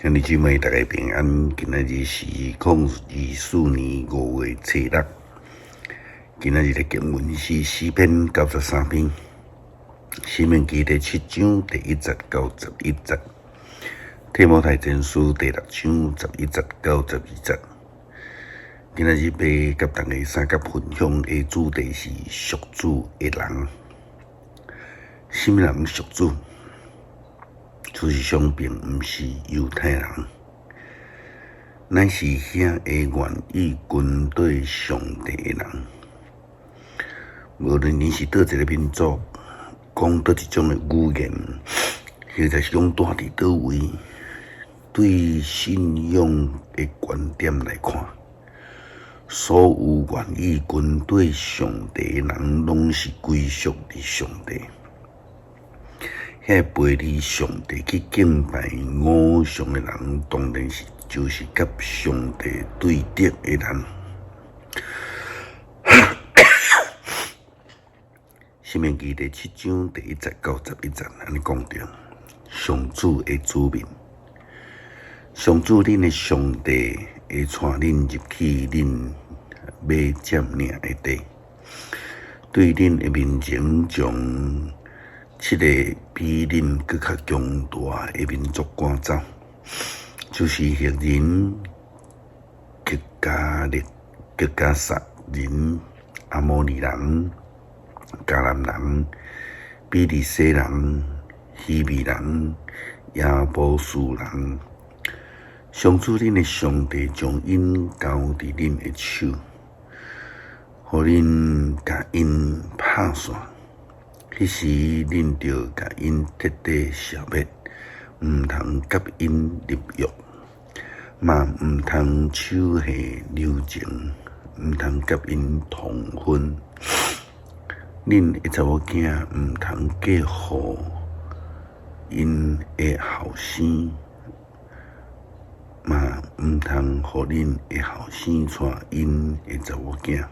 兄弟姊妹，大家平安。今仔日是2024年5月初6。今仔日的經文是詩篇93篇，申命記第七章第一節到十一節，提摩太前書第六章十一節到十二節。今仔日欲佮大家相佮分享的主題是屬主的人。啥物人屬主？事實上並毋是猶太人，乃是遐个願意跟綴上帝的人。無論𪜶是佗一个民族，講佗一種的語言，或者是講蹛佇佗位，對信仰的觀點來看，所有願意跟綴上帝的人，攏是歸屬佇上帝。遐背離上帝去敬拜偶像的人，當然是就是佮上帝對敵的人。申命記第七章第一節到十一節，按呢講著，上主的子民，上主恁的上帝會帶恁入去恁欲佔領的地，對恁的面前將七个比恁閣較強大的民族趕走，就是赫人、吉迦勒、吉迦撒人、阿摩利人、迦南人、比利洗人、希未人、耶布斯人。上主恁的上帝將𪜶交佇恁的手，予恁共𪜶拍散。彼時，恁著共𪜶徹底消滅，毋通佮𪜶立約，嘛毋通手下留情，毋通佮𪜶通婚。恁的查某囝毋通嫁予𪜶的後生，嘛毋通予恁的後生娶𪜶的查某囝。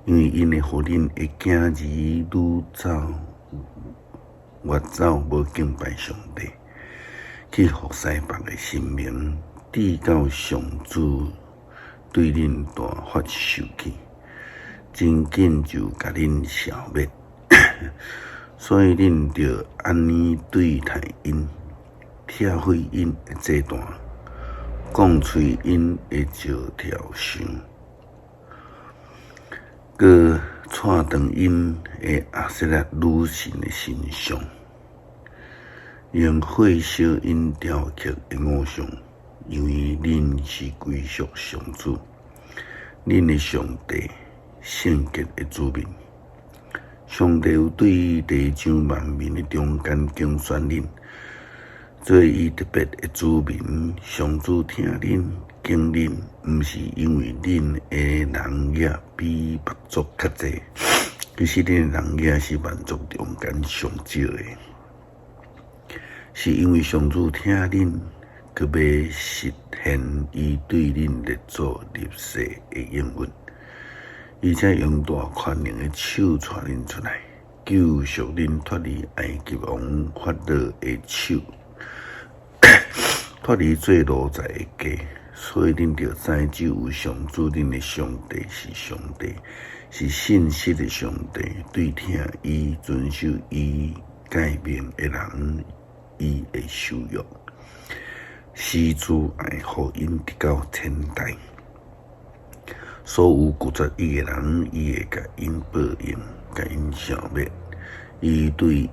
因為𪜶會予恁的囝兒愈走越走，無敬拜上帝，去服侍別个神明，直到上主對恁大發受氣，真緊就共恁消滅。所以恁著按呢對待𪜶，拆毀𪜶的祭壇，摃碎𪜶的石雕像。閣掣斷𪜶的亞舍拉女神的神像，用火燒𪜶雕刻的偶像，因為恁是歸屬上主，恁的上帝聖潔的子民。上帝有對地上萬民的中間揀選恁，做伊特別的子民。上主疼恁、揀恁，毋是因為恁的人額比別族較濟，其實恁的人額是萬族中間上少的，是因為上主疼恁，閣欲實現伊對恁列祖立誓的應允，伊才用大權能的手帶恁出來，救贖恁脫離埃及王法老的手，脫離做奴才的家。所以恁著知，只有上主恁的上帝是上帝，是信實的上帝，對疼伊、遵守伊誡命的人，伊會守約，施慈愛予𪜶直到千代。所有拒絕伊的人，伊會共𪜶報應，共𪜶消滅。伊對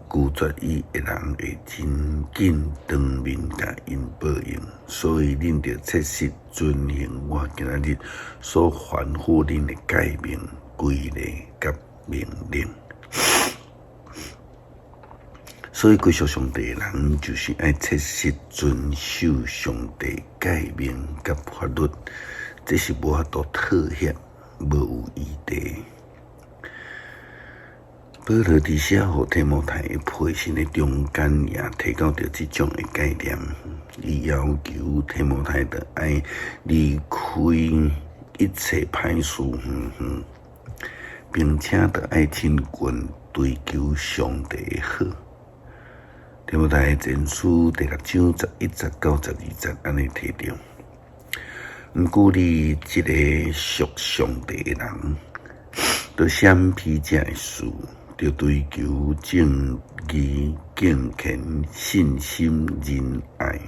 拒絕伊的人會真緊當面共𪜶報應，所以恁著切實遵行我今仔日所吩咐恁的誡命、規例佮命令。所以歸屬上帝的人，就是愛切實遵守上帝誡命佮法律，這是無法度妥協、無有餘地。保羅佇寫予提摩太的批信的中間，也提到著這種的概念。伊要求提摩太著愛離開一切歹事遠遠，並且著愛親近追求上帝的好。提摩太前書第六章十一節到十二節按呢提著。毋過你這个屬上帝的人，著閃避這的事，著追求正義、敬虔、信心、仁愛、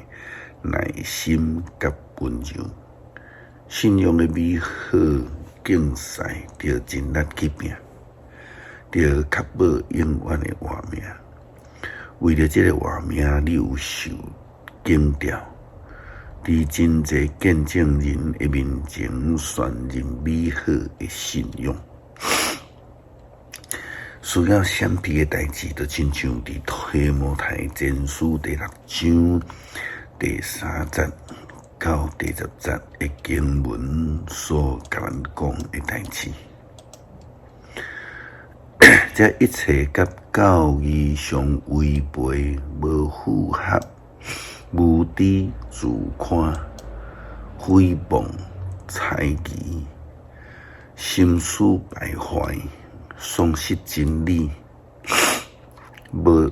耐心佮溫柔。信仰的美好競賽，著盡力去拚，著確保永遠的活命。為著這个活命，你有受檢調，佇真濟見證人的面前宣認美好的信仰。需要閃避的代誌，就親像佇提摩太前書第六章第三節到第十節的經文所共咱講的代誌。這一切佮教義相違背、無符合、無知、自誇、誹謗、猜疑、心思敗壞、喪失真理、無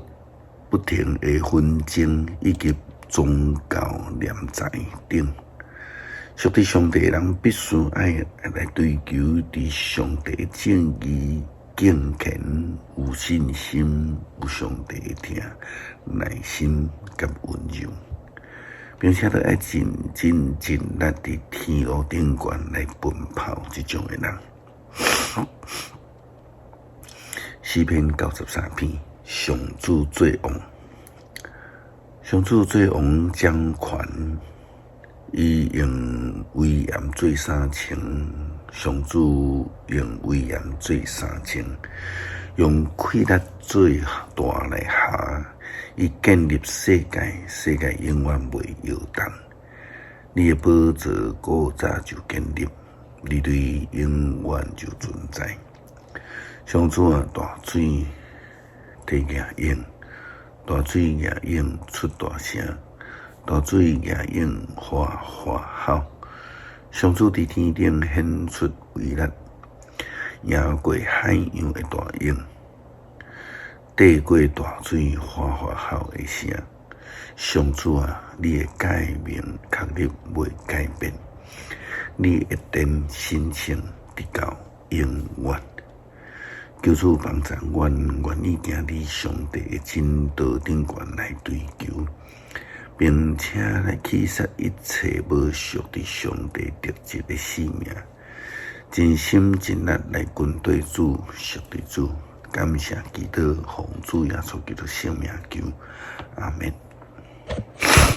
不停的紛爭以及宗教斂財等。屬佇上帝的人必須愛來追求佇上帝的正義、敬虔、有信心、有上帝的疼、耐心佮溫柔，並且著愛盡盡盡力佇天路頂懸來奔跑這種的人。詩篇93篇，上主做王，上主做王掌權，伊用威嚴做衫穿，上主用威嚴做衫穿，用氣力做大來下，伊建立世界，世界永遠袂搖動。你的寶座古早就建立，你對永遠就存在。上主啊，大水提舉湧，大水舉湧出大聲，大水舉湧嘩嘩吼。上主佇天頂顯出威力，贏過海洋的大湧，綴過大水嘩嘩吼的聲。上主啊，你的誡命確立袂改變，你的殿神聖直到永遠。求主幫助阮，願意行佇上帝的真道頂懸來追求，並且來棄殺一切無屬佇上帝特質的性命，盡心盡力來跟綴主、屬佇主。感謝祈禱，奉主耶穌基督聖名求，阿們。